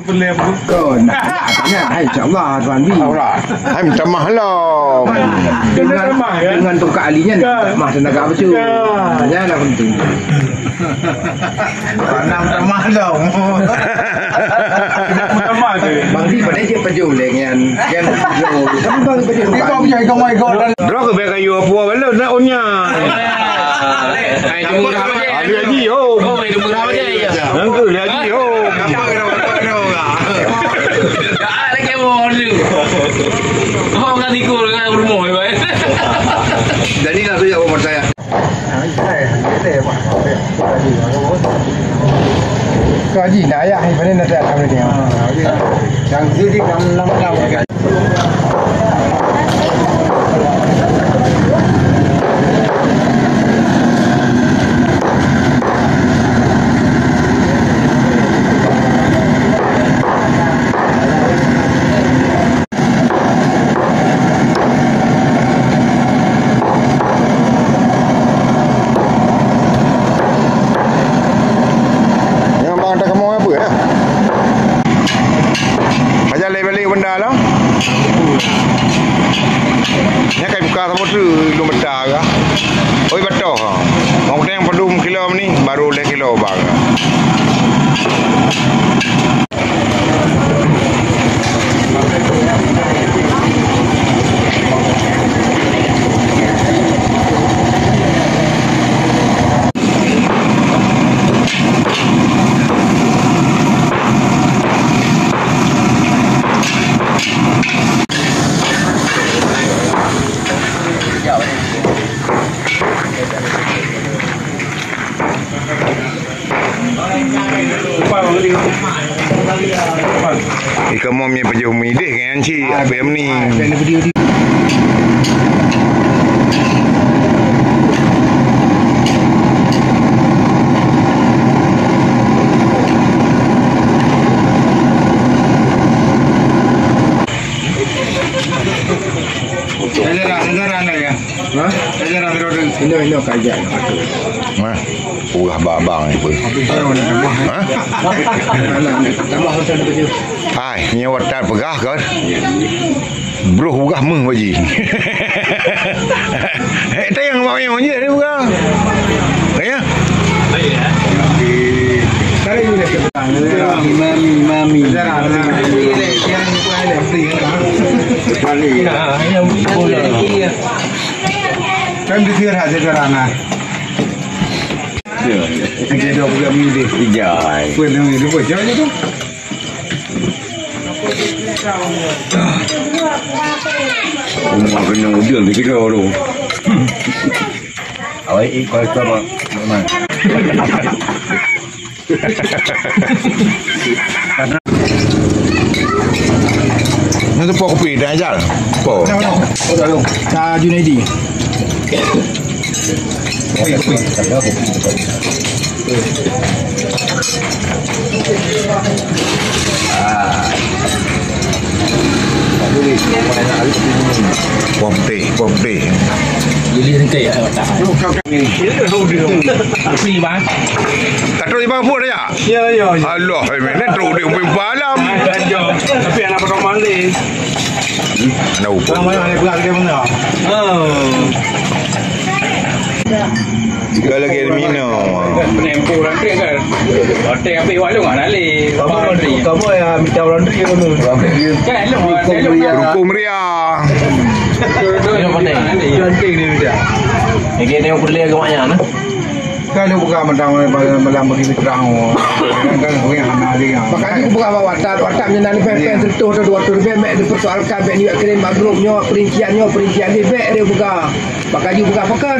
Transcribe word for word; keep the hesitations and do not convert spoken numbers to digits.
Kon, nah, nah, hai, insya Allah, Tuan Bi. Hai, minta maaf lah. Dengan, dengan tongkat ahli nyan, mah tenaga betul. Nyan lah penting. Bang Di, pada je pajôh lé nyan. Kan pajôh. Tapi Bang pajôh. Droe keubiet kayu apa balon nak unya. Ahli haji, oh. Nang tu ahli haji, oh. Jadi nak tu ya, Pak saya. Kau haji, nak ayah, ibarat nanti alhamdulillah. Yang sini kamu nama-nama. Nyoe bang, ata kamoe apa, ya? Pajan lé balik benda lah. Nyan kai buka saboh tu lôn beta kah. Oi, batoh. Mau kena yang padum kilo ni, baru lé kilo bang. Ikamoe mie pajoh mideh kan cik, apa yang ni? Hah? Inoe, inoe kajak. Nah, urah babang ni pun. Hah? Hai, nyoe watat peugah kan? Broh peugah meuh baji. Eh, tayang bak nyoe je dia peugah. Ya? Mami, mami, mami. Kan dia kira aja kerana. Dia dah buka mili. Ijai. Pun dia buka jauh tu. Rumah kena udah di kita tu. Awak ikut sama. Nyan tu po kupi dah ajal. Po. Sa Junaidi. Wah, beutih, wah, beutih. Lilih rengkai. Asli, bang. Tak tahu, bang, pun ya? Ya, ya, ya. Alah, eh, mana trok di Umpin Palam? Tapi anak potong mandi. Anak Umpin. Orang mana, mana pegang dia mana? Oh. Jika lagi ada minum. Penempuh ranting kan. Hotel habis warung nak lari. Kamu, kamu ya minta orang tu ya mana? Kan, lu, lu, Rukun Meriah. Ranting dia minta. Lagi ni aku beli agak banyak nah. Kalau bukan mentang malam bagi terang. Kan gue hana dia. Makanya aku bukan bawa WhatsApp, WhatsApp ni nanti pen pen sentuh tu dua ratus ribu mek dipersoalkan mek ni kirim bak grup nyoe, perincian nyoe, perincian ni mek dia buka. Makanya buka pekan.